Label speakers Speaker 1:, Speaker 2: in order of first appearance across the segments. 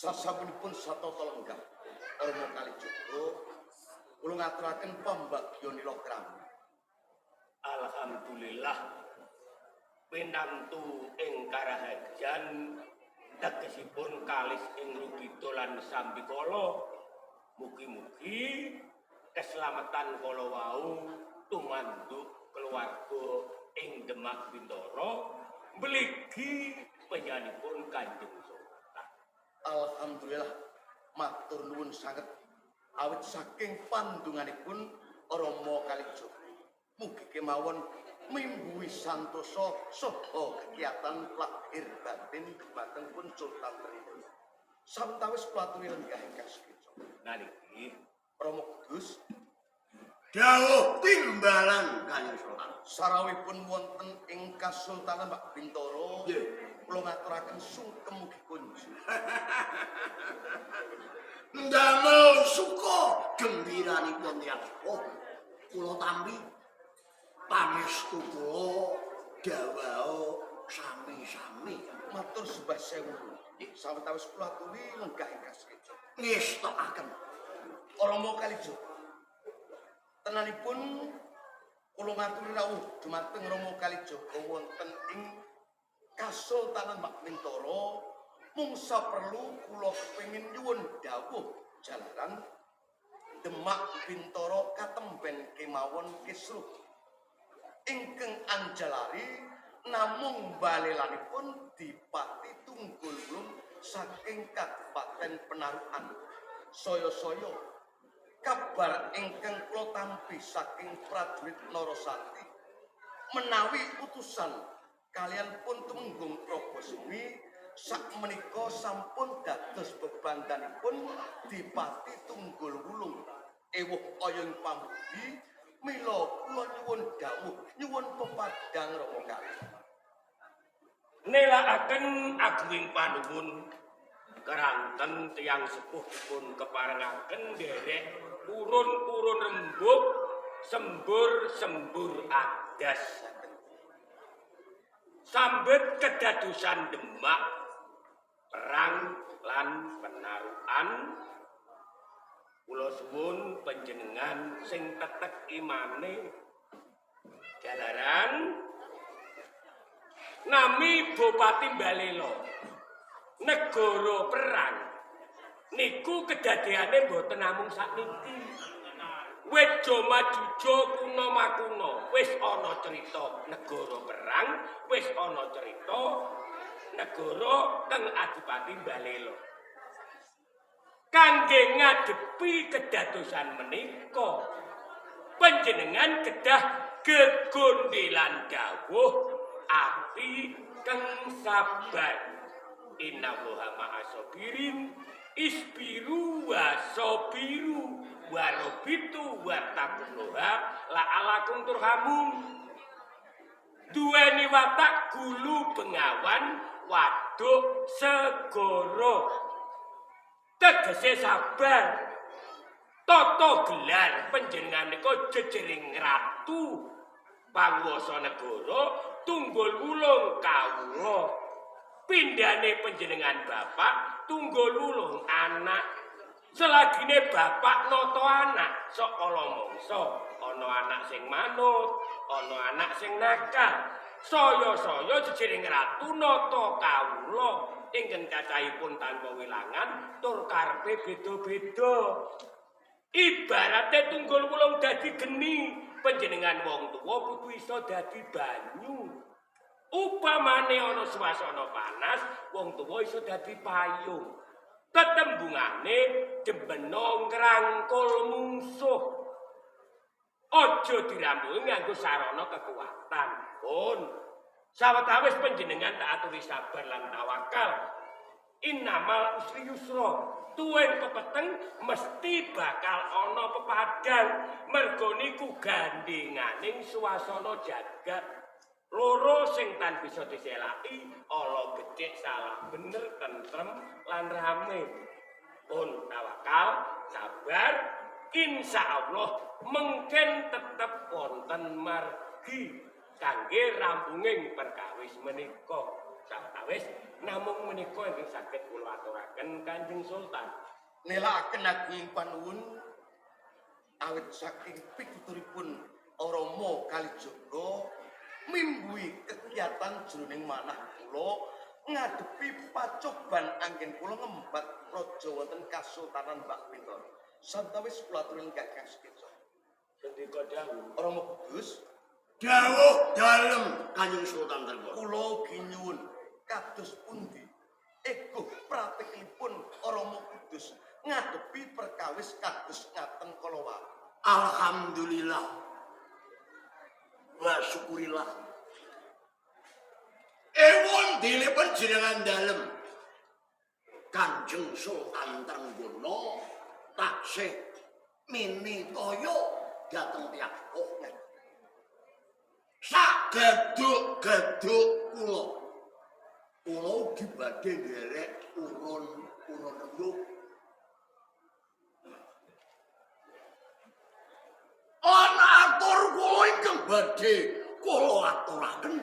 Speaker 1: Sasampunipun satata lenggah Rama Kalijaga, kula ngaturaken pambagya nila krami.
Speaker 2: Alhamdulillah pinantu ing karahajan tegesipun kalis ing lubita lan sambikala. Mugi-mugi keselamatan kala wau tumanduk keluarga ing Demak Bintara mligi panjenenganipun Kanjeng Sultan.
Speaker 1: Alhamdulillah, matur nuwun sanget awit saking pandunganipun Rama Kalijaga. Mugi kemawon mimbuhi santosa saha kegiatan lahir batin dumateng pun Sultan Trinoyo. Sawetawis kula aturi lenggah ingkang sekeca.
Speaker 2: Nah niki
Speaker 1: Rama Kudus,
Speaker 3: Dawuh timbalan Kanjeng Sultan.
Speaker 1: Sarawuhipun wonten ing Kasultanan Mak Bintara, kula ngaturaken sungkem mugi kunjuk.
Speaker 3: Ndamel suka gembiranipun tiyang sepuh. Kula tampi pangestu kula dawuh sami-sami.
Speaker 1: Matur sembah sewu. Sawetawis kula aturi lenggah ingkang sekeca.
Speaker 3: Ngestokaken.
Speaker 1: Rama Kalijaga, tenanipun kula ngaturi rawuh dumateng Rama Kalijaga wonten ing Kasultanan Mak Bintara mungsa perlu kula kepengin nyuwun dawuh jalaran Demak Bintara katemben kemawon kisruh ingkang anjalari namung balelanipun Dipati Tunggul Wulung saking Kabupaten Penarukan. Saya-saya kabar ingkang kula tampi saking prajurit Narasati menawi utusan kalian pun Tumenggung Prabasumi sakmenika sampun dados bebandanipun Dipati Tunggul Wulung ewuh aya ing pambudi. Mila kula nyuwun dawuh, nyuwun pepadang Rama Kali.
Speaker 2: Nelakaken aguing panuwun keranten tiyang sepuh dipun keparengaken nderek urun-urun rembug sembur-sembur adas. Sambet kedadosan Demak perang lan Penarukan, kula suwun panjenengan sing tetek imane jalaran nami Bupati Balelo negara perang niku kedadeane mboten namung sakniki. Wejo majujo kuno makuno wis ana cerita negara perang, wis ana cerita negara teng Adipati Balelo. Kangge ngadepi kedadosan menika panjenengan kedah gegondelan dawuh ati keng sabar. Innallaha ma'asabirin, isbiru wa sabiru wa rabitu wa taqullaha la'alakum turhamun. Duweni watak gulu bengawan waduk segara, tegese sabar. Tata gelar panjenengan nika jejering ratu panguwasa negara Tunggul Wulung kawula. Pindhane panjenengan bapak Tunggul Wulung anak. Selagine bapak nata anak sok kala mangsa ana anak sing manut, ana anak sing nakal. Saya-saya jejering ratu nata kawula ingkang cacahipun tanpa wilangan tur karepe beda-beda. Ibarate Tunggul Wulung dadi geni, panjenengan wong tuwa kudu iso dadi banyu. Upamane ana swasana panas, wong tuwa iso dadi payung. Tetembungane jembena ngrangkul mungsuh. Aja dirampungi nganggo sarana kekuatan. Pun sawetawis panjenengan tak aturi sabar lan tawakal. Innamal usri yusra. Tuwin pepeteng mesti bakal ana pepadang. Mergo niku gandhenganing swasana jagat. Loro sing tan bisa diselaki, ala becik salah bener tentrem lan rame. Pun tawakal, sabar, insyaallah mungkin tetep wonten margi kangge rampunging perkawis menika. Sawetawis namung menika ingkang saged kula aturaken Kanjeng Sultan.
Speaker 1: Nelakaken agunging panuwun awit saking pituturipun Rama Kalijaga mimbuhi kegiatan jroning manah kula ngadepi pacoban anggen kula ngembat praja wonten Kasultanan Mbak Bintoro. Sawetawis kula aturi gagang sekeca.
Speaker 2: Sendika dawuh.
Speaker 1: Rama Kudus,
Speaker 3: Dawuh dalem Kanjeng Sultan Trenggono.
Speaker 1: Kula ugi nyuwun kados pundi eguh pratekelipun Rama Kudus ngadepi perkawis kados ngaten kala wau.
Speaker 3: Alhamdulillah. Wa syukurillah. Ewon dene panjenengan dalem Kanjeng Sultan Trenggono taksih minitaya dhateng tiyang sepuh. Sak geduk-geduk kula. Kula ugi badhe nderek urun-urun rembug. Ana atur kula ingkang badhe kula aturaken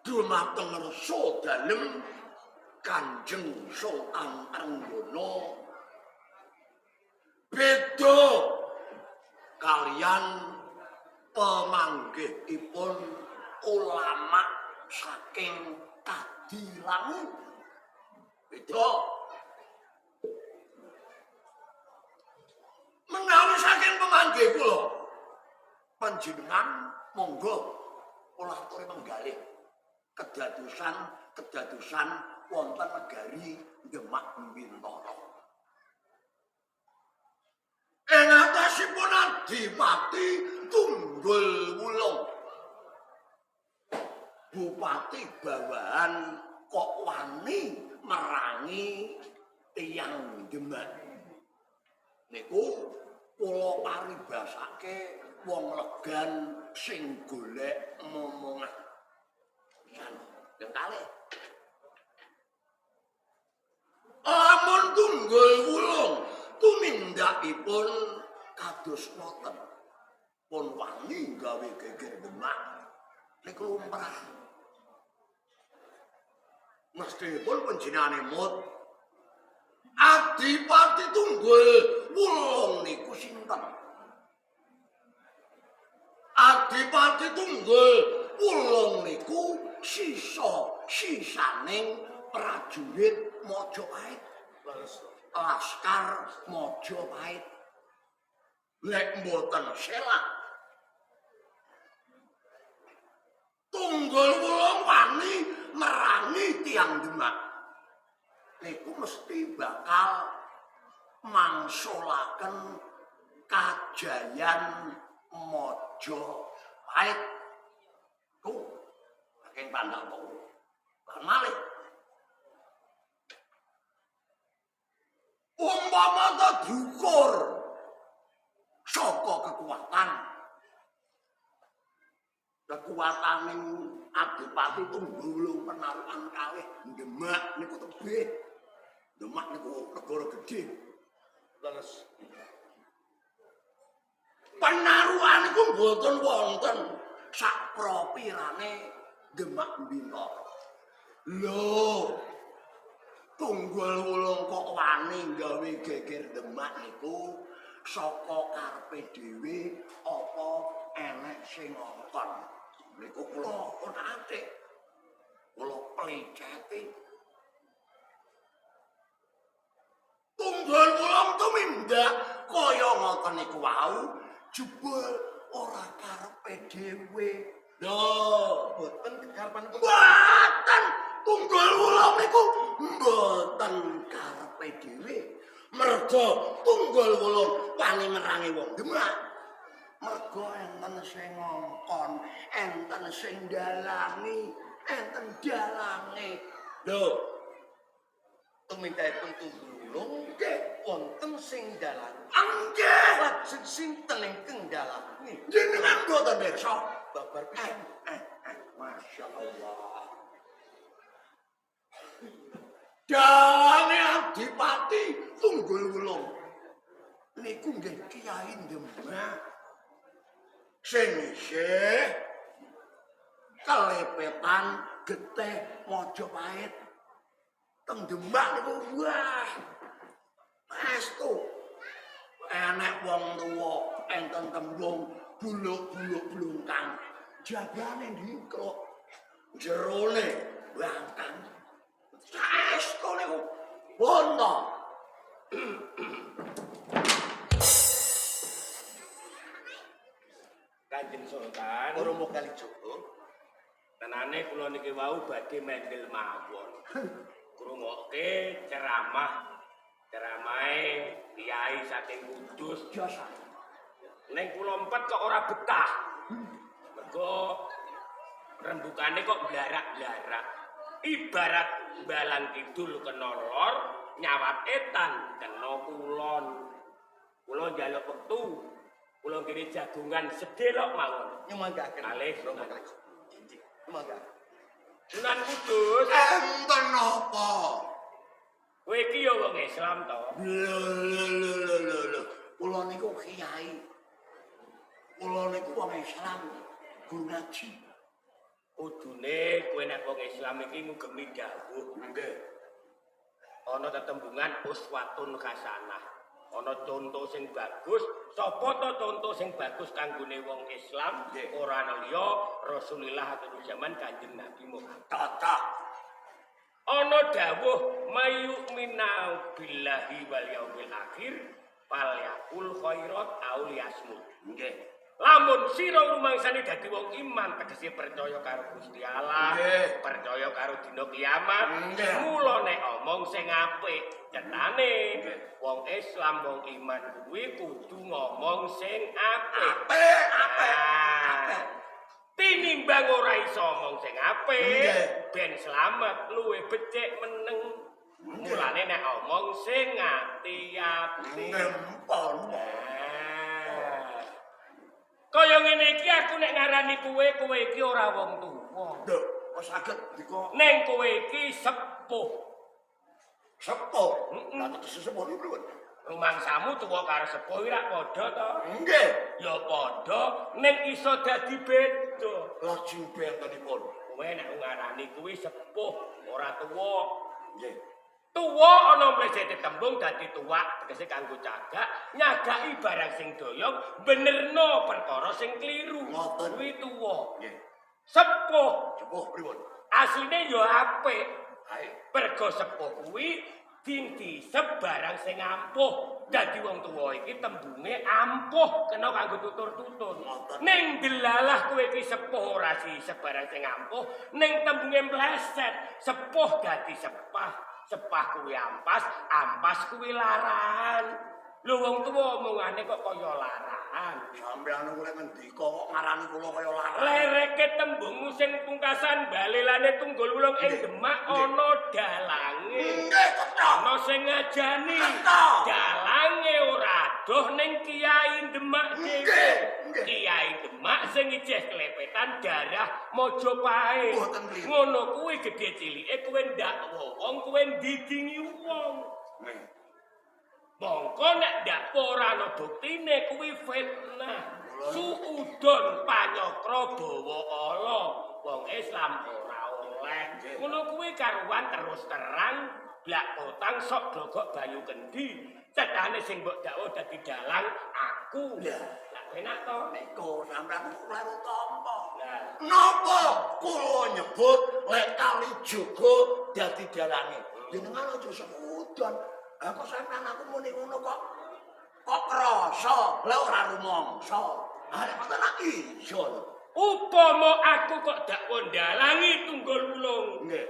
Speaker 3: dumateng rasa dalem Kanjeng Sultan Trenggono. Beda kalian pemanggihipun ulama saking Kadilangu. Beda. Menawi saking pemanggih kula panjenengan monggo kula aturi menggalih kedadosan wonten negari Demak Bintara. Ing atasipun Adipati Tunggul Wulung, bupati bawahan kok wani merangi tiyang Demak. Niku kula paribasake wong legan sing golek momongan. Yang kalih. Lamun Tunggul Wulung tumindakipun kados ngoten pun wani gawe geger Demak niku lumrah. Mesthipun panjenengane mut Adipati Tunggul Wulung niku sinten? Adipati Tunggul Wulung niku sisa sisaning prajurit Majapahit, laskar Majapahit. Lek mboten selak Tunggul Wulung wani merangi tiyang Demak niku mesti bakal mangsulaken kajayan Majapahit. Ku saking pandang kok malih. Umpama ta diukur saka kekuatan kekuataning Adipati Tunggul Wulung penarukan kalih Demak niku tebih. Demak niku negara gedhe.
Speaker 1: Leres.
Speaker 3: Penarukan niku mboten wonten sak propirane Demak Bintara. Lho, Tunggul Wulung kok wani gawe geger Demak niku saka karepe dhewe apa enek sing ngongkon. Niku kula otak-atik, kula pleceti. Tunggul Wulung tumindak kaya ngoten niku wau jebul ora karepe dhewe. Lho,
Speaker 1: Boten kekarepan
Speaker 3: mboten. Tunggul Wulung niku mboten karepe dhewe. Merga Tunggul Wulung wani merangi wong Demak. Merga enten sing ngongkon, enten sing dalangi, enten dalange. Lho,
Speaker 1: tumindakipun Tunggul Wulung
Speaker 3: nggih,
Speaker 1: wonten sing dalangi.
Speaker 3: Nggih.
Speaker 1: Lajeng sinten ingkang dalangi?
Speaker 3: Jenengan mboten pirsa.
Speaker 1: Babar pisan.
Speaker 3: Masya Allah. Dalange Adipati Tunggul Wulung niku nggih Kiai Demak sing isih kelepetan Getih Majapahit. Teng Demak niku wah. Estu. Enek wong tuwa enten tembung buluk-buluk blungkang. Jabane ndingkluk. Jerone bangkang. Saestu niku. Wono.
Speaker 2: Kanjeng Sultan,
Speaker 1: Rama Kalijaga,
Speaker 2: tenane kula niki wau badhe mendel mawon. Krungokke ceramah ceramahe kiai saking Kudus.
Speaker 3: Jasa.
Speaker 2: Ning kula empet kok ora betah. Mergo rembukane kok blarak-blarak. Ibarat balang kidul kena lor, nyawat etan kena kulon. Kula njaluk wektu. Kula kene jagongan sedelok mawon.
Speaker 1: Nyumanggaaken
Speaker 2: Kalih
Speaker 1: Rama Kalijaga. Injih, nyumanggaaken.
Speaker 2: Sunan Kudus,
Speaker 3: Enten napa?
Speaker 2: kowe iki ya wong Islam to?
Speaker 3: Lho lho lho lho lho. Kula niku kiai. Kula niku wong Islam, guru ngaji.
Speaker 2: Kudune kowe nek wong Islam iki ngugemi dawuh.
Speaker 3: Nggih.
Speaker 2: Ana tetembungan uswatun hasanah. Ana conto sing bagus. Sapa to conto sing bagus kanggone wong Islam? Ora ana liya Rasulullah akhir zaman Kanjeng Nabi Muhammad.
Speaker 3: Cocok.
Speaker 2: Ana dawuh mayu'minu billahi wal yaumil akhir falyakul khairat aw liyasmut.
Speaker 3: Nggih.
Speaker 2: Lamun sira rumangsane dadi wong iman tegese percaya karo Gusti Allah, percaya karo dina kiamat, mula nek omong sing apik, cetane wong Islam wong iman kuwi kudu ngomong sing apik.
Speaker 3: Apik, apik. Apik.
Speaker 2: Tinimbang ora iso omong sing apik, ben slamet luwih becik meneng. Mulane nek omong sing ati-ati.
Speaker 3: Nggih,
Speaker 2: Kaya ngene iki aku nek ngarani kowe, kowe iki ora wong tuwa.
Speaker 3: Lho, kok saged dika
Speaker 2: Ning kowe iki sepuh.
Speaker 3: Sepuh? Lah tegese sepuh niku pripun?
Speaker 2: Rumangsamu tuwa karo sepuh iki rak padha to?
Speaker 3: Nggih.
Speaker 2: Ya padha, ning iso dadi beda.
Speaker 3: Lajeng bentenipun.
Speaker 2: Kowe nek ngarani kuwi sepuh, ora tuwa.
Speaker 3: Nggih.
Speaker 2: Tuwa ana mlesete tembung dadi tuwak, tegese kanggo cagak, nyagaki barang sing doyong, benerno perkara sing kliru. Kuwi tuwa.
Speaker 3: Nggih.
Speaker 2: Sepuh.
Speaker 3: Sepuh pripun?
Speaker 2: Asline ya apik.
Speaker 3: Hae.
Speaker 2: Mergo sepuh kuwi dintisep barang sing ampuh. Dadi wong tuwa iki tembunge ampuh kena kanggo tutur-tutur. Ning delalah kowe iki sepuh ora sisep barang sing ampuh, ning tembunge mleset, sepuh dadi sepah. Sepah kuwi ampas, ampas kuwi laran. Lho wong tuwa omongane kok kaya larahan.
Speaker 3: Sampeyan niku lek ngendika kok ngarani kula kaya larahan.
Speaker 2: Lereke tembungmu sing pungkasan balelane tunggul wulung ing Demak ana dalange.
Speaker 3: Nggih, cetha.
Speaker 2: Ana sing ngajani. Dalange ora adoh ning Kiai Demak dhewe. Kiai Demak sing ijeh klepetan darah Majapahit. Ngono kuwi gedhe cilike kowe ndakwa wong, kowe ndidingi wong. Mongko nek ndakwa ora ana buktine kuwi fitnah. Suudon panyokra bawa ala, wong Islam ora oleh. Ngono kuwi karuan terus terang blak kotang sok glogok banyu kendi. Cetane sing mbok dakwa dadi dalang aku. Lah penak to?
Speaker 3: Niku sampeyan kleru tampa. Napa kula nyebut lek Kalijaga dadi dalange? Jenengan aja suudon. Lah kok sampean aku muni ngono kok kok krasa lek ora rumangsa. Ah nek ngoten lak iya lho.
Speaker 2: Upama aku kok dakwa ndalangi tunggul wulung.
Speaker 3: Nggih.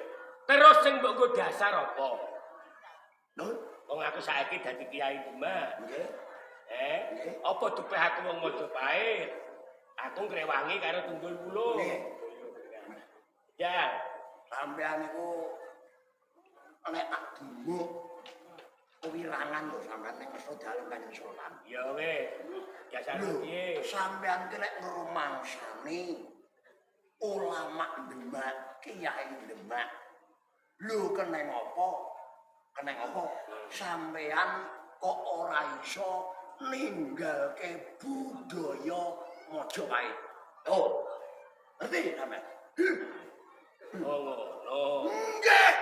Speaker 2: Terus sing mbok nggo dasar apa?
Speaker 3: Lho,
Speaker 2: wong aku saiki dadi Kiai Demak.
Speaker 3: Nggih.
Speaker 2: Apa dupeh aku wong Majapahit? Aku ngrewangi karo tunggul wulung.
Speaker 3: Nggih.
Speaker 2: Ya,
Speaker 3: sampean niku nek tak gemuk wirangan lho sampean ning ngerso dalem Kanjeng Sultan.
Speaker 2: Ya wis. Dasar piye?
Speaker 3: Sampean ki lek ngrumangsani ulama Demak, Kiai Demak. Lho keneng apa? Keneng apa? Sampean kok ora iso ninggalke budaya Majapahit. Oh. Ngerti sampean?
Speaker 2: Oh ngono.
Speaker 3: Nggih.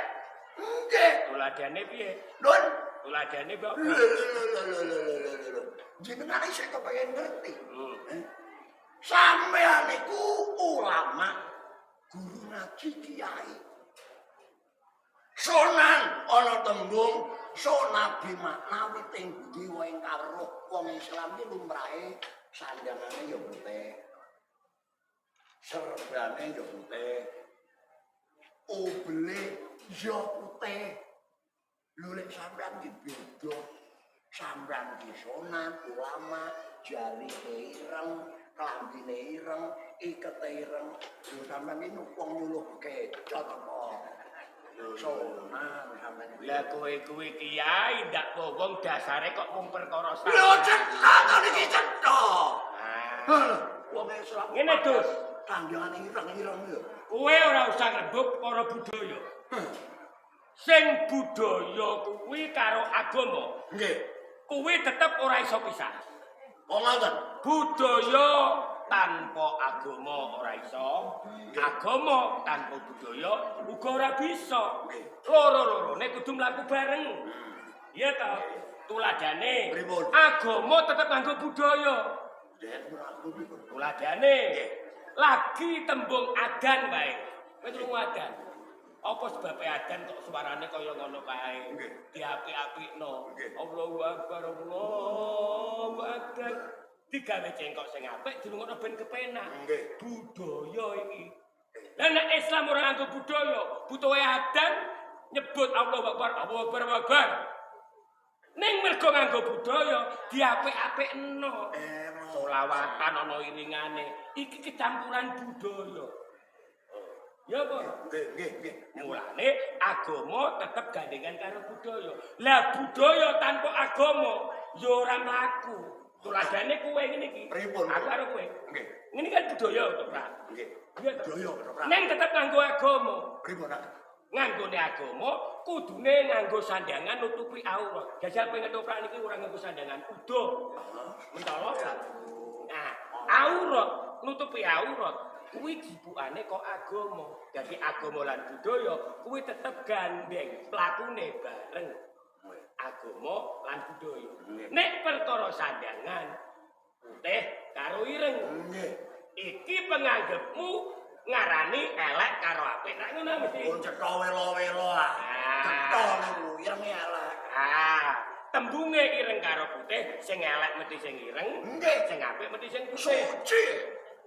Speaker 3: Nggih.
Speaker 2: Tuladane piye?
Speaker 3: Lho,
Speaker 2: Tuladane kok.
Speaker 3: lho lho lho lho lho lho lho. Jenengan isih kepengin ngerti. Sampeyan niku ulama, guru ngaji kiai. Sonan ana tembung sonabi maknawi ting budi wa ing kawruh wong Islam iki lumrahe sandangane ya putih. Serbane ya putih. Obele ya putih. Lho lek sampean iki beda. Sampean iki sonan ulama, jarike ireng, klambine ireng, ikete ireng. Lho sampean iki wong nyuluh kecot apa? Sonan sampean iki.
Speaker 2: Lah kowe kuwi kiai ndak wong dasare kok mung perkara
Speaker 3: Lho cetha to niki cetha.
Speaker 2: Ah.
Speaker 3: Wong Islam.
Speaker 2: Ngene, Dus.
Speaker 3: Sandangane ireng-ireng lho.
Speaker 2: Kowe ora usah ngrembug perkara budaya. Sing budaya kuwi karo agama,
Speaker 3: Nggih.
Speaker 2: kuwi tetep ora iso pisah.
Speaker 3: Wong ngoten.
Speaker 2: Budaya tanpa agama ora iso, agama tanpa budaya uga ora bisa.
Speaker 3: Nggih.
Speaker 2: Loro-lorone kudu mlaku bareng. Iya to? Tuladane
Speaker 3: Pripun?
Speaker 2: agama tetep nganggo budaya.
Speaker 3: Pripun?
Speaker 2: Tuladane lagi tembung adan wae. Kowe krungu adan. Apa sebabe adan kok suarane kaya ngono kae?
Speaker 3: Nggih.
Speaker 2: Diapik-apikno.
Speaker 3: Nggih.
Speaker 2: Allahu Akbar, Allahu Akbar. Digawe cengkok sing apik dirungokno ben kepenak.
Speaker 3: Nggih.
Speaker 2: Budaya iki. Lah nek Islam ora nganggo budaya, butuhe adan nyebut Allahu Akbar, Allahu Akbar, Allahu Akbar. Ning mergo nganggo budaya diapik-apikno. Solawatan ana iringane. Iki kecampuran budaya. Ya apa?
Speaker 3: Nggih, nggih, nggih.
Speaker 2: Mulane agama tetep gandengan karo budaya. Lah budaya tanpa agama ya ora mlaku. Tuladane kowe ngene iki.
Speaker 3: Pripun?
Speaker 2: Aku karo kowe.
Speaker 3: Nggih.
Speaker 2: Ngene kan budaya ketoprak.
Speaker 3: Nggih.
Speaker 2: Iya to?
Speaker 3: Budaya ketoprak.
Speaker 2: Ning tetep nganggo agama.
Speaker 3: Pripun, Nak?
Speaker 2: Nganggone agama kudune nganggo sandangan nutupi aurat. Jajal kowe ketoprak niki ora nganggo sandangan, udo. Mentolo. Nah, aurat nutupi aurat kuwi jipukane kok agama. Dadi agama lan budaya kuwi tetep gandeng, plakune bareng. Agama lan budaya. Nek perkara sandangan putih karo ireng.
Speaker 3: Nggih.
Speaker 2: Iki penganggepmu ngarani elek karo apik. Rak ngono mesti.
Speaker 3: Pun cetha welo-welo ah. Cetha niku irenge elek.
Speaker 2: Ah, tembunge ireng karo putih, sing elek mesti sing ireng,
Speaker 3: Nggih.
Speaker 2: sing apik mesti sing putih.
Speaker 3: Suci.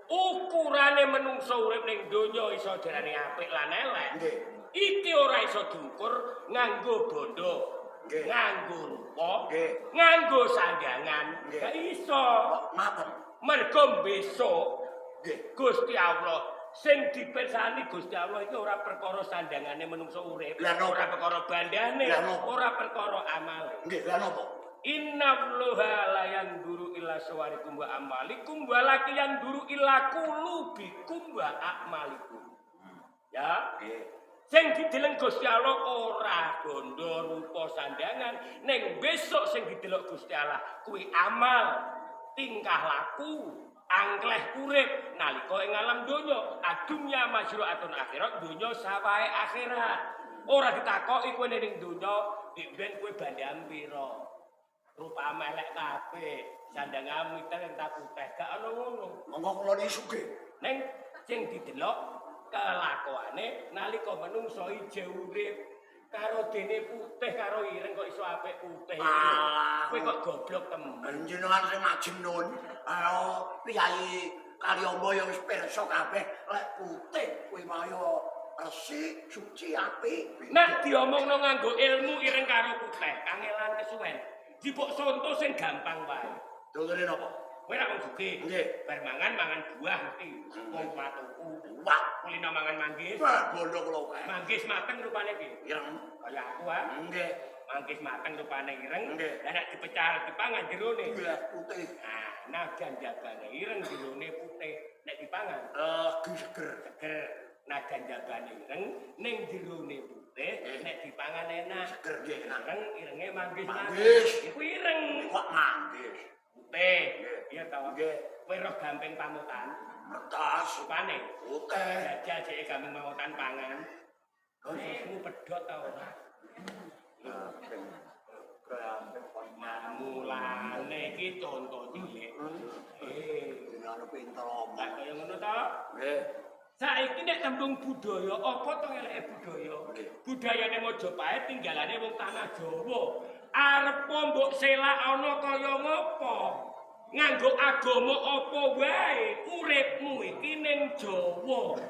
Speaker 2: Ukurane menungso urip ning donya iso diarani apik lan elek.
Speaker 3: Nggih.
Speaker 2: Iki ora iso diukur nganggo bondo,
Speaker 3: Nggih.
Speaker 2: nganggo rupa,
Speaker 3: Nggih.
Speaker 2: nganggo sandangan.
Speaker 3: Nggih.
Speaker 2: Gak iso.
Speaker 3: Kok ngaten?
Speaker 2: Mergo besok
Speaker 3: Nggih.
Speaker 2: Gusti Allah sing dipirsani Gusti Allah iki ora perkara sandangane menungso urip,
Speaker 3: Lah napa?
Speaker 2: ora perkara bandane,
Speaker 3: Lah napa?
Speaker 2: ora perkara amale.
Speaker 3: Nggih, lha napa?
Speaker 2: Innallaha la yanzuru ila suwarikum wa amalikum walakin yanzuru ila qulubikum wa a'malikum. Ya,
Speaker 3: Nggih.
Speaker 2: sing dideleng Gusti Allah ora bondo rupa sandangan, ning besok sing didelok Gusti Allah kuwi amal, tingkah laku, angkleh urip nalika ing alam donya. Adunya majru'atun akhirat, donya sawahe akhirat. Ora ditakoki kowe ning donya, dik ben kowe bandham pira. Rupa melek kabeh, sandangan ireng ta putih, gak ana ngono.
Speaker 3: Monggo kula niki sugih.
Speaker 2: Ning sing didelok kelakuane nalika menungso ije urip karo dene putih karo ireng kok iso apik putih.
Speaker 3: Alah.
Speaker 2: Kowe kok goblok temen.
Speaker 3: Jenengan sing ngaji nun, ayo priyayi Kaliombo ya wis pirsa kabeh lek putih kuwi mau ya resik, suci, apik.
Speaker 2: Nek diomongno nganggo ilmu ireng karo putih, kangelan kesuwen. Jipuk conto sing gampang wae.
Speaker 3: Dulure napa?
Speaker 2: Kowe ra wong sugih.
Speaker 3: Nggih.
Speaker 2: Bar mangan mangan buah mesti. Wong patuku.
Speaker 3: Wah,
Speaker 2: Kulino mangan manggis.
Speaker 3: wah, bondo kula kae.
Speaker 2: Manggis mateng rupane piye?
Speaker 3: Ireng.
Speaker 2: Kaya aku ah.
Speaker 3: Nggih.
Speaker 2: Manggis mateng rupane ireng.
Speaker 3: Nggih.
Speaker 2: Lah nek dipecah dipangan jerone.
Speaker 3: Nggih, putih.
Speaker 2: Nah, najan jabane ireng jerone putih. Nek dipangan
Speaker 3: Legi seger.
Speaker 2: seger. Najan jabane ireng ning jerone putih, nek dipangan enak.
Speaker 3: Seger nggih enak.
Speaker 2: Ireng irenge manggis
Speaker 3: Manggis.
Speaker 2: Iku ireng.
Speaker 3: Kok manggis?
Speaker 2: Putih. Iya ta?
Speaker 3: Nggih.
Speaker 2: Kowe roh gamping pamutan.
Speaker 3: Mertas.
Speaker 2: Rupane
Speaker 3: putih.
Speaker 2: Jajal jeke kambing mangotan pangan. Susumu pedhot ta ora? Nah, mulane iki conto cilik.
Speaker 3: Jenengan pinter omong.
Speaker 2: Lah kaya ngono to?
Speaker 3: Nggih.
Speaker 2: Saiki nek tembung budaya, apa to eleke budaya? Budayane Majapahit tinggalane wong tanah Jawa. Arep mbok selak ana kaya ngopo? Nganggo agama apa wae, uripmu iki ning Jawa.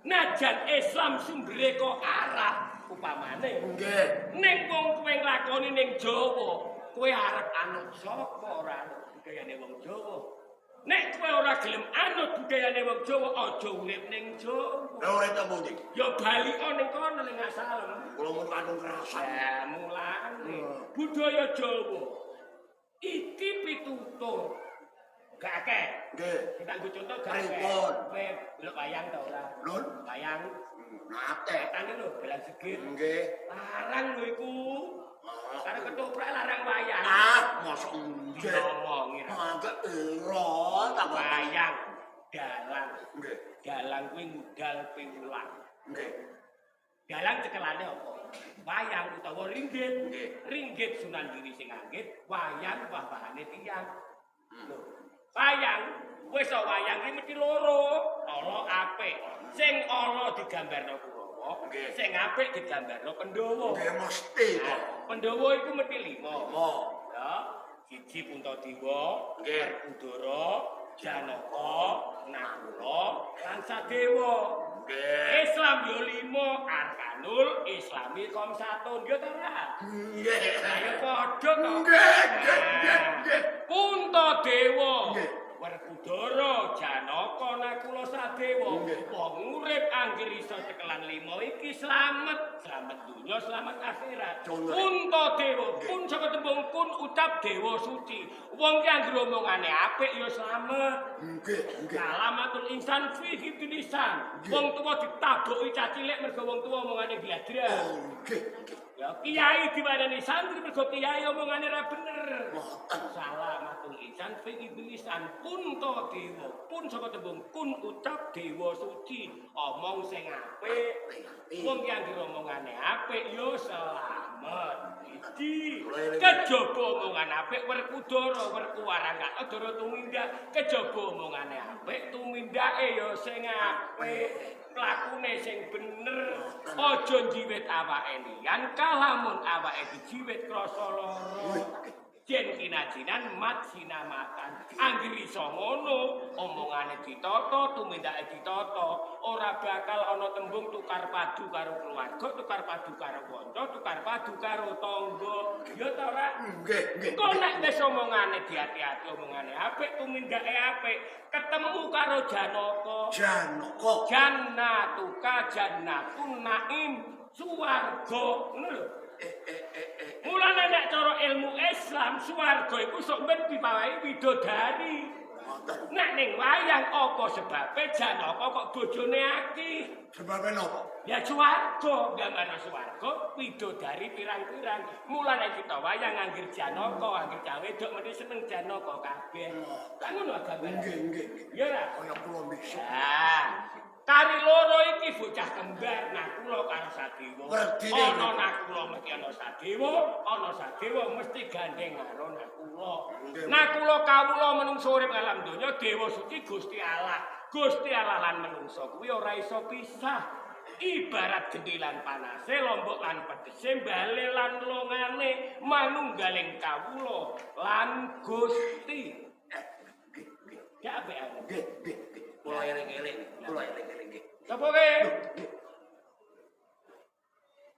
Speaker 2: Najan Islam sumbere kok Arab upamane.
Speaker 3: Nggih.
Speaker 2: Ning wong kowe nglakoni ning Jawa, kowe arep anut sapa ora anut budayane wong Jawa? Nek kowe ora gelem anut budayane wong Jawa, aja urip ning Jawa.
Speaker 3: Lah ora temu ndi?
Speaker 2: Ya bali ning kono ning asalem.
Speaker 3: Kula mun kandung kerasan.
Speaker 2: Ya mulane budaya Jawa iki pitutur. Gak akeh.
Speaker 3: Nggih.
Speaker 2: Kita nggo contoh gak akeh.
Speaker 3: Pripun?
Speaker 2: Kowe delok wayang ta ora?
Speaker 3: Lho,
Speaker 2: Wayang
Speaker 3: nate.
Speaker 2: tani lho belang segit.
Speaker 3: Nggih.
Speaker 2: Larang lho iku. Karo ketoprak larang wayang.
Speaker 3: Ah, mosok nggih.
Speaker 2: Diomongi ra.
Speaker 3: Mangke ira ta
Speaker 2: Wayang dalang.
Speaker 3: Nggih.
Speaker 2: Dalang kuwi ngudal piwulang.
Speaker 3: Nggih.
Speaker 2: Dalang cekelane apa? Wayang utawa ringgit.
Speaker 3: Nggih.
Speaker 2: Ringgit Sunan Giri sing anggit, wayang wah-wahane tiyang. Lho. Wayang wis wayang iki mesti loro, ala apik. Sing ala digambarno Kurawa, sing apik digambarno Pandhawa.
Speaker 3: Nggih mesti to.
Speaker 2: Pandhawa iku mesti 5.
Speaker 3: 5.
Speaker 2: Ya, siji Puntadewa,
Speaker 3: Nggih.
Speaker 2: Werkudara, Janaka, Nakula, lan Sadewa.
Speaker 3: Nggih.
Speaker 2: Islam yo 5, arkanul Islami khamsatun yo ta ora?
Speaker 3: Nggih.
Speaker 2: Ayo padha to.
Speaker 3: Nggih, nggih, nggih, nggih.
Speaker 2: Puntadewa.
Speaker 3: Nggih.
Speaker 2: Werkudara, Janaka, Nakula, Sadewa.
Speaker 3: Nggih.
Speaker 2: Wong urip angger iso cekelan 5 iki slamet, slamet dunya, slamet akhirat. Puntadewa, pun saka tembung kun ucap dewa suci. Wong ki angger omongane apik ya slamet.
Speaker 3: Nggih, nggih.
Speaker 2: Salamatul insan fi hibdilisan. Wong tuwa ditaboki cah cilik mergo wong tuwa omongane gladra.
Speaker 3: Oh, nggih, nggih.
Speaker 2: Ya kiai diwarani santri mergo kiai omongane ra bener.
Speaker 3: Ngoten.
Speaker 2: Salamatul insan fi hibdilisan. Puntadewa, pun saka tembung kun ucap dewa suci. Omong sing apik. Wong ki anggere omongane apik ya slamet. Iki kejaba omongan apik Werkudara, Werkuwarangkata dara tumindak. Kejaba omongane apik tumindake ya sing apik, plakune sing bener. Aja njiwit awake liyan, kalamun awake dijiwit krasa lara. Yen kinajinan mat sinamatan. Angger iso ngono, omongane ditata, tumindake ditata, ora bakal ana tembung tukar padu karo keluarga, tukar padu karo kanca, tukar padu karo tangga. Ya ta ora?
Speaker 3: Nggih, nggih.
Speaker 2: Engko nek wis omongane diati-ati, omongane apik, tumindake apik, ketemu karo Janaka.
Speaker 3: Janaka.
Speaker 2: Jannatuka jannatun naim, swarga. Ngono lho. Mulane nek cara ilmu Islam swarga iku sok ben dipawahi widodari.
Speaker 3: Ngoten.
Speaker 2: Nek ning wayang apa sebabe Janaka kok bojone akeh?
Speaker 3: Sebabe napa?
Speaker 2: Ya swarga, gambarno swarga widodari pirang-pirang. Mulane kita wayang anggir Janaka, anggir cah wedok mesti seneng Janaka kabeh. Kan ngono gambarane.
Speaker 3: Nggih, nggih, nggih.
Speaker 2: Ya ora?
Speaker 3: Kaya kula besok.
Speaker 2: Nah, kari loro iki bocah kembar Nakula karo Sadewa. Ana Nakula mesti ana Sadewa, ana Sadewa mesti gandeng karo Nakula. Nakula kawula menungso urip alam donya, dewa suci Gusti Allah. Gusti Allah lan menungso kuwi ora iso pisah. Ibarat gendilan panase, lombok lan pedese, bale lan longane, manunggaling kawula lan Gusti. Gak apik aku.
Speaker 3: Nggih, nggih, nggih. Kula eling-eling, kula eling-eling nggih.
Speaker 2: Sapa kowe?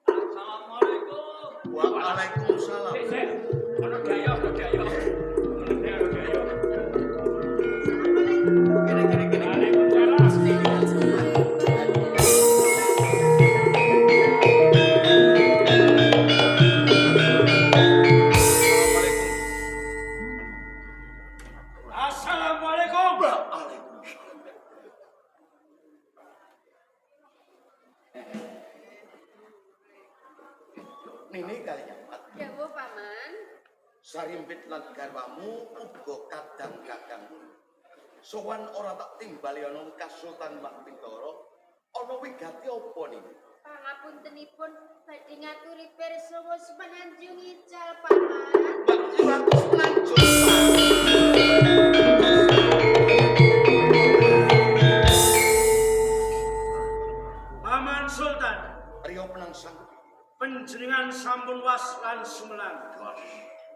Speaker 4: Assalamualaikum.
Speaker 1: Waalaikumsalam.
Speaker 2: Sik, sik. Ana dayo, ana dayo. Ana dayo, ana dayo.
Speaker 1: Kene kene kene.
Speaker 2: Waalaikumsalam.
Speaker 4: Assalamualaikum.
Speaker 3: Waalaikumsalam.
Speaker 1: Nini kaliyamat.
Speaker 5: Dawuh paman.
Speaker 1: Sarimpit lan garwamu uga kadang-kadang. Sowan ora tak timbali ana Kasultan Mak Bintara. Ana wigati apa niki?
Speaker 4: Pangapuntenipun badhe ngaturi pirsa Semenanjung ical paman.
Speaker 1: Mbak Ratu Semenanjung.
Speaker 5: Paman Sultan,
Speaker 1: Riyo penangsang.
Speaker 5: Panjenengan sampun was lan sumelang.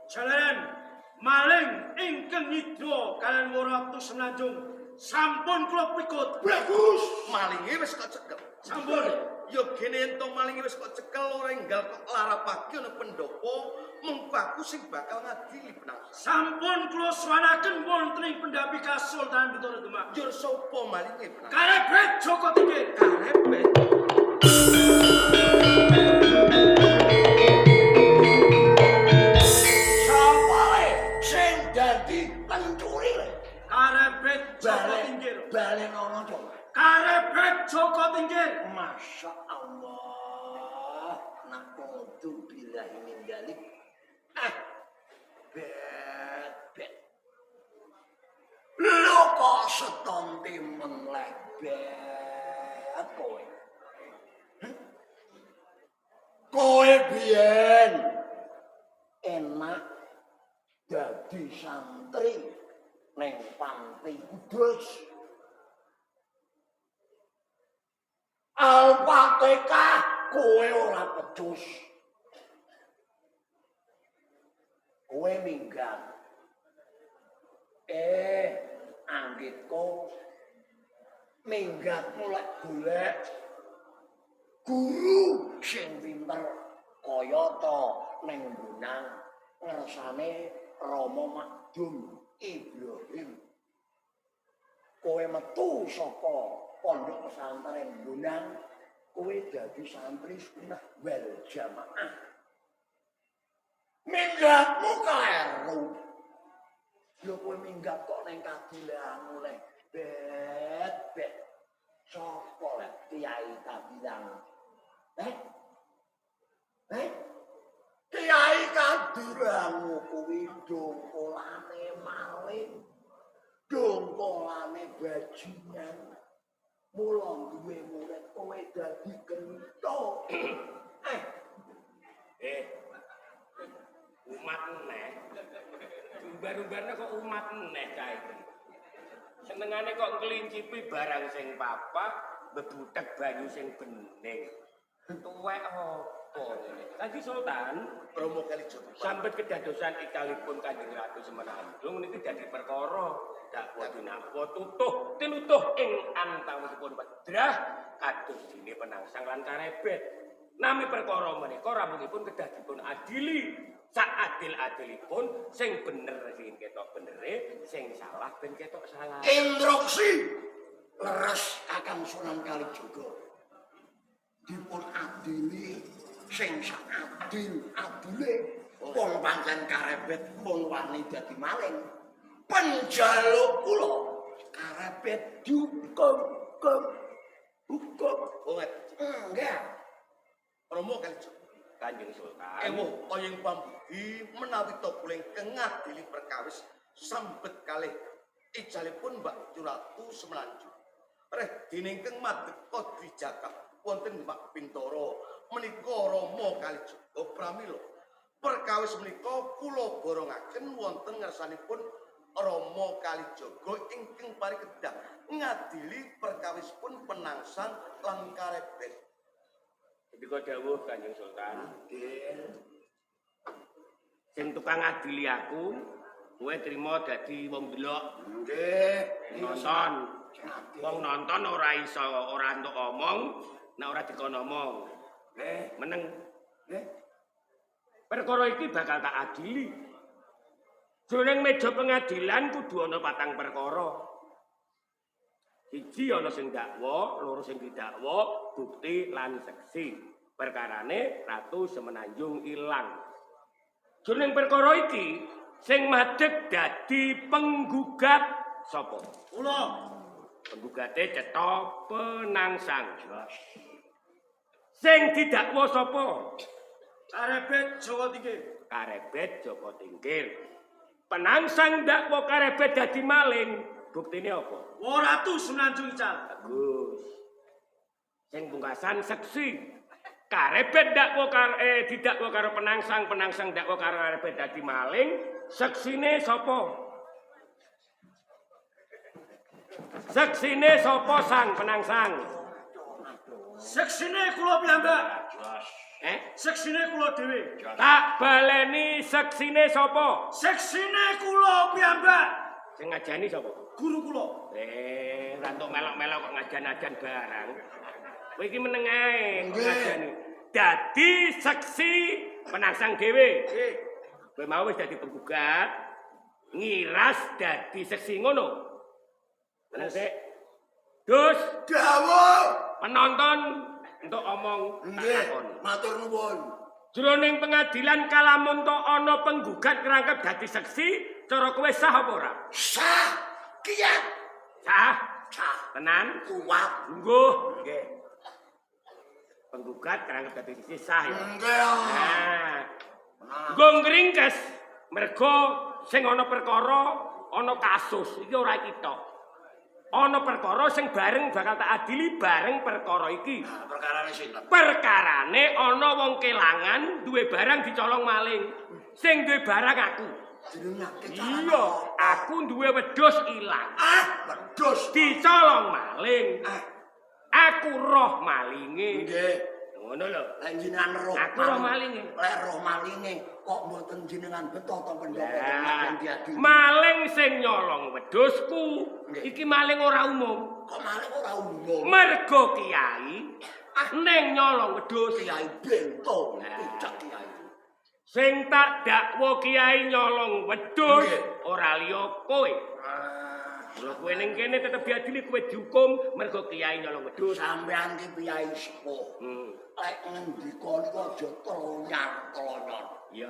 Speaker 5: Jalaran maling ingkang nyidra kalian Ratu Semenanjung sampun kula pikut.
Speaker 1: Bagus. Malinge wis kok cekel.
Speaker 5: Sampun.
Speaker 1: Ya gene yen to malinge wis kok cekel ora enggal kok larapake ana pendopo mengko aku sing bakal ngadili penangsang.
Speaker 5: Sampun kula suwanaken wonten ing pendhapi Kasultan Bintara Demak.
Speaker 1: Jur sapa malinge penangsang?
Speaker 5: Karebet Joko Tingkir.
Speaker 1: Karebet.
Speaker 3: Sapa le sing dadi pencuri le?
Speaker 5: Karebet Joko Tingkir.
Speaker 3: Balen ana to.
Speaker 5: Karebet Joko Tingkir.
Speaker 3: Masya Allah. Na'udzu billahi min dzalik. Ah. Bet bet. Lho kok setonti menglebet kowe. Kowe biyen enak dadi santri ning Panti Kudus. Al-Fatihah kowe ora pecus. Kowe minggat. Anggitku minggatmu lek golek guru sing pinter kaya ta ning Bonang ngersane Rama Makdum Ibrahim. Kowe metu saka pondok pesantren Bonang, kowe dadi santri sunnah wal jamaah. Minggatmu kleru. Lho kowe minggat kok ning Kadilangu le. Bet bet. Sapa le Kiai Kadilangu? Kiai Kadilangu kuwi dongkolane maling. Dongkolane bajingan. Mula duwe murid kowe dadi gento.
Speaker 2: Umat neh. Umbar-umbarne kok umat neh kae iki. Senengane kok ngelincipi barang sing papat, bebutek banyu sing bening. Tuwek apa ngene? Kanjeng Sultan,
Speaker 1: Romo Kalijogo.
Speaker 2: Sambet kedadosan ikalipun Kanjeng Ratu Semenanjung niki dadi perkara dakwa dinakwa tutuh tinutuh ing antawisipun wedrah kados dene penangsang lan karebet. Nami perkara menika rampungipun kedah dipun adili sak adil-adilipun sing bener sing ketok benere, sing salah ben ketok salah.
Speaker 3: Instruksi leres Kakang Sunan Kalijaga. Dipun adili sing sak adil-adile wong pancen karebet wong wani dadi maling. Penjaluk kula karebet dihukum hukum.
Speaker 1: Oh,
Speaker 3: enggak.
Speaker 1: Romo Kalijaga.
Speaker 2: Kanjeng Sultan.
Speaker 1: Ewuh kaya ing pambudi menawi ta kula ingkang ngadili perkawis sambet kalih ijalipun Mbak Ratu Semenanjung. Reh dene ingkang madeg dijakap wonten Mbak Bintara menika Rama Kalijaga pramila. Perkawis menika kula borongaken wonten ngersanipun Rama Kalijaga ingkang parikedhah ngadili perkawispun penangsang lan karebet.
Speaker 2: Ndika dawuh Kanjeng Sultan. Sing tukang ngadili aku, kowe trimo dadi wong delok.
Speaker 3: Nggih.
Speaker 2: Nonton. Wong nonton ora iso ora entuk omong, nek ora dikon omong.
Speaker 3: Nggih.
Speaker 2: Meneng.
Speaker 3: Nggih.
Speaker 2: Perkara iki bakal tak adili. Jroning meja pengadilan kudu ana patang perkara. Siji ana sing dakwa, loro sing didakwa, bukti lan seksi. Perkarane Ratu Semenanjung ilang. Jroning perkara iki sing madeg dadi penggugat sapa?
Speaker 5: Kula.
Speaker 2: Penggugate cetha penangsang. Sing didakwa sapa?
Speaker 5: Karebet Joko Tingkir.
Speaker 2: Karebet Joko Tingkir. Penangsang dakwa karebet dadi maling. Buktine apa?
Speaker 5: Ratu Semenanjung Ical.
Speaker 2: Bagus. Sing pungkasan seksi. Karebet dakwa karo didakwa karo penangsang, penangsang dakwa karo karebet dadi maling. Seksine sapa? Seksine sapa sang penangsang?
Speaker 5: Seksine kula piyambak. Seksine kula dhewe.
Speaker 2: Tak baleni seksine sapa?
Speaker 5: Seksine kula piyambak.
Speaker 2: Sing ngajani sapa?
Speaker 5: Guru kula.
Speaker 2: Ora entuk melok-melok kok ngajan-ajan barang. Kowe iki meneng ae kok ngajani. Dadi seksi penangsang dhewe.
Speaker 5: Nggih.
Speaker 2: Kowe mau wis dadi penggugat, ngiras dadi seksi ngono. Meneng sik. Dus
Speaker 3: Dawuh.
Speaker 2: Penonton entuk omong tak
Speaker 3: Nggih,
Speaker 2: takoni.
Speaker 3: matur nuwun.
Speaker 2: Jroning pengadilan kalamun to ana penggugat kerangkep dadi seksi, cara kowe sah apa ora?
Speaker 3: Sah, kiat,
Speaker 2: Sah.
Speaker 3: sah,
Speaker 2: Tenan.
Speaker 3: kuat.
Speaker 2: Lungguh.
Speaker 3: Nggih.
Speaker 2: Penggugat kerangkep dadi seksi sah ya.
Speaker 3: Nggih.
Speaker 2: Nah. Nggo ngringkes mergo sing ana perkara ana kasus iki ora iki tok. Ana perkara sing bareng bakal tak adili bareng perkara iki.
Speaker 3: Perkarane sinten?
Speaker 2: Perkarane ana wong kelangan duwe barang dicolong maling. Sing duwe barang aku.
Speaker 3: Jenengake.
Speaker 2: Iya, aku duwe wedhus ilang.
Speaker 3: Ah, wedhus
Speaker 2: dicolong maling.
Speaker 3: Ah.
Speaker 2: Aku roh malinge.
Speaker 3: Nggih.
Speaker 2: Ngono lho.
Speaker 3: Lek jenengan roh.
Speaker 2: Aku roh malinge.
Speaker 3: Lek roh malinge kok mboten jenengan beto to pendopo
Speaker 2: Lah,
Speaker 3: diadili.
Speaker 2: maling sing nyolong wedhusku iki maling ora umum.
Speaker 3: Kok maling ora umum?
Speaker 2: Mergo kiai ning nyolong wedhus.
Speaker 3: Kiai bento, picek kiai.
Speaker 2: Sing tak dakwa kiai nyolong wedhus ora liya kowe. Mula kowe ning kene tetep diadili, kowe dihukum mergo kiai nyolong wedhus.
Speaker 3: Sampeyan ki piyai sepuh. Lek ngendika niku aja tlonyan-tlonyon.
Speaker 2: Ya.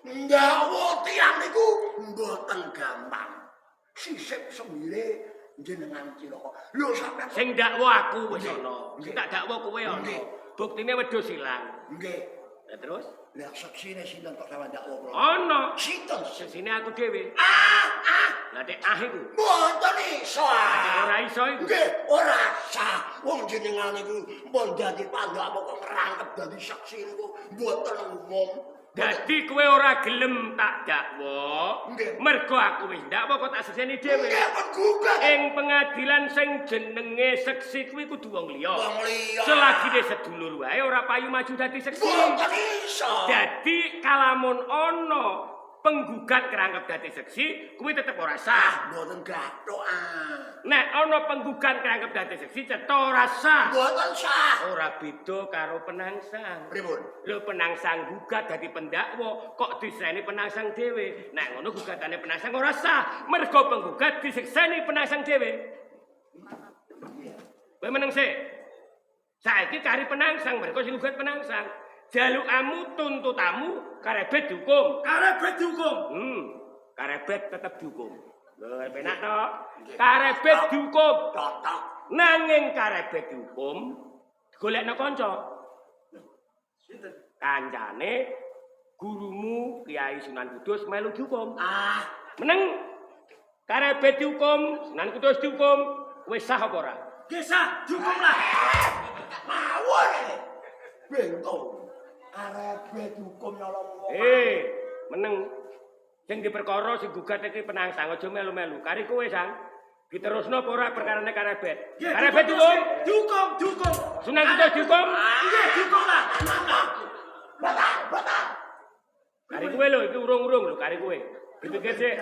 Speaker 3: Ndakwa tiyang niku mboten gampang. Sisip semire jenengan cilaka. Lho sampeyan
Speaker 2: sing dakwa aku wis ana. Sing tak dakwa kowe ana. Buktine wedhus ilang.
Speaker 3: Nggih.
Speaker 2: Lah terus?
Speaker 3: Lah seksine sinten kok sampeyan dakwa kula?
Speaker 2: Ana.
Speaker 3: Sinten?
Speaker 2: Seksine aku dhewe.
Speaker 3: Ah, ah.
Speaker 2: Lah nek ah iku.
Speaker 3: Mboten iso.
Speaker 2: Ora iso iku.
Speaker 3: Nggih, ora sah. Wong jenengan niku mbon dadi pandhak apa kok ngrangkep dadi saksi niku mboten umum.
Speaker 2: Dadi kowe ora gelem tak dakwa. Mergo aku wis ndakwa kok tak sekseni dhewe.
Speaker 3: Nggih, penggugat.
Speaker 2: Ing pengadilan sing jenenge seksi kuwi kudu wong liya.
Speaker 3: Wong liya.
Speaker 2: Selagine sedulur wae ora payu maju dadi seksi.
Speaker 3: Mboten iso.
Speaker 2: Dadi kalamun ana penggugat kerangkep dadi seksi, kuwi tetep ora sah.
Speaker 3: Mboten gathuk ah.
Speaker 2: Nek ana penggugat kerangkep dadi seksi cetha ora sah.
Speaker 3: Mboten sah.
Speaker 2: Ora beda karo penangsang.
Speaker 3: Pripun?
Speaker 2: Lho penangsang gugat dadi pendakwa kok diseni penangsang dhewe. Nek ngono gugatane penangsang ora sah, mergo penggugat disekseni penangsang dhewe. Kowe meneng sik. Saiki kari penangsang, mergo sing gugat penangsang. Jalukamu tuntutamu karebet dihukum.
Speaker 5: Karebet dihukum.
Speaker 2: Karebet tetep dihukum. Lho penak to. Karebet dihukum.
Speaker 3: Totok.
Speaker 2: Nanging karebet dihukum golekno kanca.
Speaker 5: Sinten?
Speaker 2: Kancane gurumu Kiai Sunan Kudus melu dihukum.
Speaker 3: Ah,
Speaker 2: meneng. Karebet dihukum, Sunan Kudus dihukum, wis sah apa ora?
Speaker 5: Nggih sah, dihukum lah.
Speaker 3: Mawon. Bento. Karebet dihukum nyolong wong.
Speaker 2: Meneng. Sing diperkara sing gugat iki penangsang aja melu-melu. Kari kowe, Sang. Diterusno apa ora perkarane karebet? Karebet dihukum,
Speaker 5: dihukum, dihukum.
Speaker 2: Sunan Kudus dihukum.
Speaker 5: Nggih, dihukum lah.
Speaker 3: Batal, batal.
Speaker 2: Kari kowe lho, iki urung-urung lho kari kowe. Dipikir sik.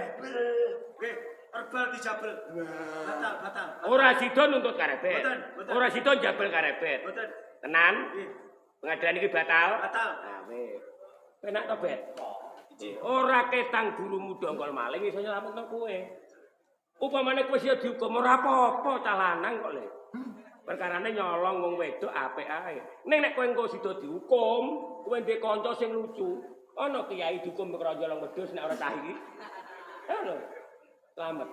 Speaker 5: Nggih, herbal dijabel. Batal, batal.
Speaker 2: Ora sida nuntut karebet. Ora sida njabel karebet.
Speaker 5: Mboten.
Speaker 2: Tenan?
Speaker 5: Nggih.
Speaker 2: Pengadilan iki batal.
Speaker 5: Batal.
Speaker 2: Nah, wis. Penak to, Bet? Ora ketang gurumu dongkol maling iso nyelametno kowe. Upamane kowe sing dihukum ora apa-apa cah lanang kok le. Perkarane nyolong wong wedok apik ae. Ning nek kowe engko sida dihukum, kowe ndek kanca sing lucu. Ana kiai dihukum perkara nyolong wedhus nek ora cah iki. Lho. Slamet.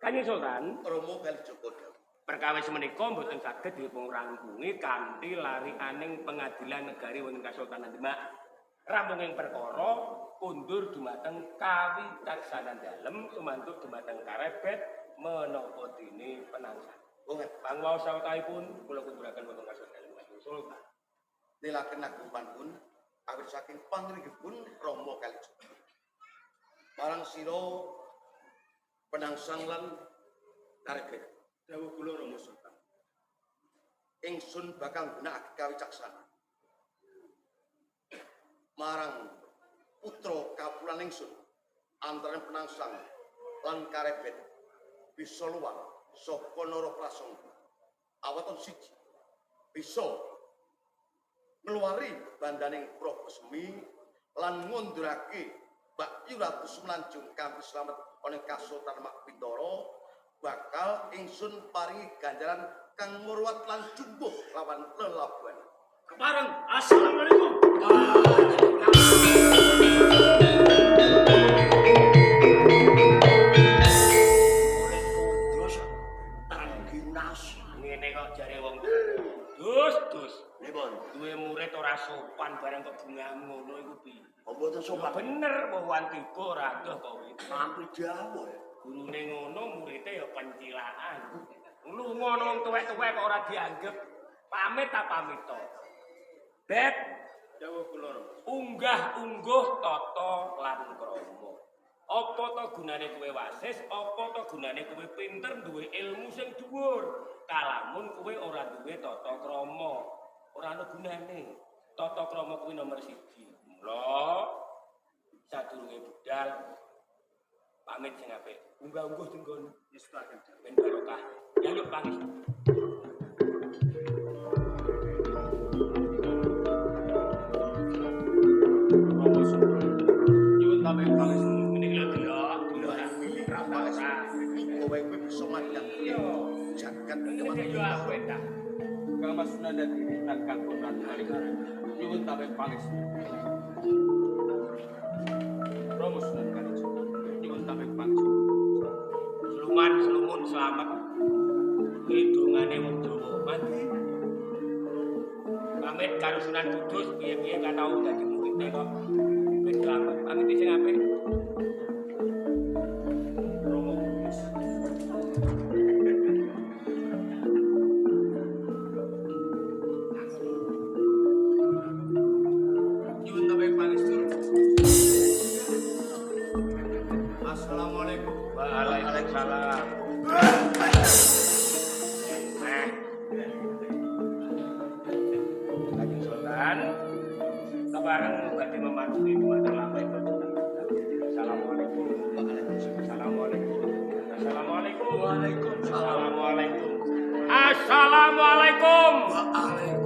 Speaker 2: Kanjeng Sultan,
Speaker 1: Rama Kalijaga dawuh.
Speaker 2: Perkawis menika mboten saged dipunrangkungi kanthi larianing pengadilan negari wonten Kasultanan Demak. Rampung ing perkara kundur dumateng kawicaksanan dalem tumantuk dumateng karebet menapa dene penangsang.
Speaker 1: Oh, ngeten.
Speaker 2: Pangwaos sawetahipun kula kunduraken wonten kasus dalem Kanjeng Sultan.
Speaker 1: Nilaken agung pangpun awit saking pangringgipun Rama Kalijaga. Marang sira penangsang lan karebet.
Speaker 5: Dawuh kula Rama Sultan.
Speaker 1: Ingsun bakal nggunakake kawicaksanan marang putra kawulan ingsun antaraning penangsang lan karebet bisa luwar saka nara prasangka. Awaton siji bisa ngluwari bandaning Prabu Semi lan ngundurake Mbak Ratu Semenanjung kanthi slamet ana ing Kasultanan Makbintara, bakal ingsun paringi ganjaran kang murwat lan jumbuh lawan lelabuhan.
Speaker 5: Kepareng, assalamualaikum.
Speaker 3: Murid kudus tangginas.
Speaker 2: Ngene kok jare wong dus dus.
Speaker 3: Pripun?
Speaker 2: Duwe murid ora sopan barang kok bungamu ngono iku piye?
Speaker 3: Kok mboten
Speaker 2: Ya
Speaker 3: sopan?
Speaker 2: bener wawan tiba ora adoh kowe.
Speaker 3: Mampi dawuh.
Speaker 2: Gurune ngono, murite ya pencilaan. Lunga nang wong tuwek-tuwek kok ora dianggep. Pamit ta pamit to. Bet,
Speaker 5: Dawuh kula Rama.
Speaker 2: unggah-ungguh tata lan krama. Apa to gunane kowe wasis, apa to gunane kowe pinter duwe ilmu sing dhuwur? Kalamun kowe ora duwe tata krama, ora ana gunane. Tata krama kuwi nomor siji. Mula sadurunge budal pamit sing apik. Unggah-ungguh tenggon
Speaker 5: Ngestuaken dawuh.
Speaker 2: ben barokah. Jaluk pangestu.
Speaker 5: Rama Sultan. Nyuwun tambahin pangestu.
Speaker 2: Ngene iki lho delok, delok ora ora.
Speaker 1: Kowe kuwi bisa madhang
Speaker 2: Iya.
Speaker 1: jagat
Speaker 2: Ngene yo aku ta.
Speaker 5: Kang Mas Sunan Dadi lan Kang Bondan Malik. Nyuwun tambahin pangestu. Rama Sunan Kalijaga. Nyuwun tambahin pangestu.
Speaker 2: Sluman slumun slamet. Hidungane wong Jawa mati. Pamit karo Sunan Kudus piye-piye gak tau dadi muride kok. Ben slamet. Pamit sing apik.
Speaker 5: Rama Kudus. Nyuwun tambahin pangestu.
Speaker 1: Assalamualaikum.
Speaker 2: Waalaikumsalam. Nah. Kanjeng Sultan, kebareng badhe mematuhi dumateng lampahipun. Assalamualaikum. Assalamualaikum. Assalamualaikum.
Speaker 3: Waalaikumsalam.
Speaker 2: Assalamualaikum. Assalamualaikum.
Speaker 3: Waalaikumsalam.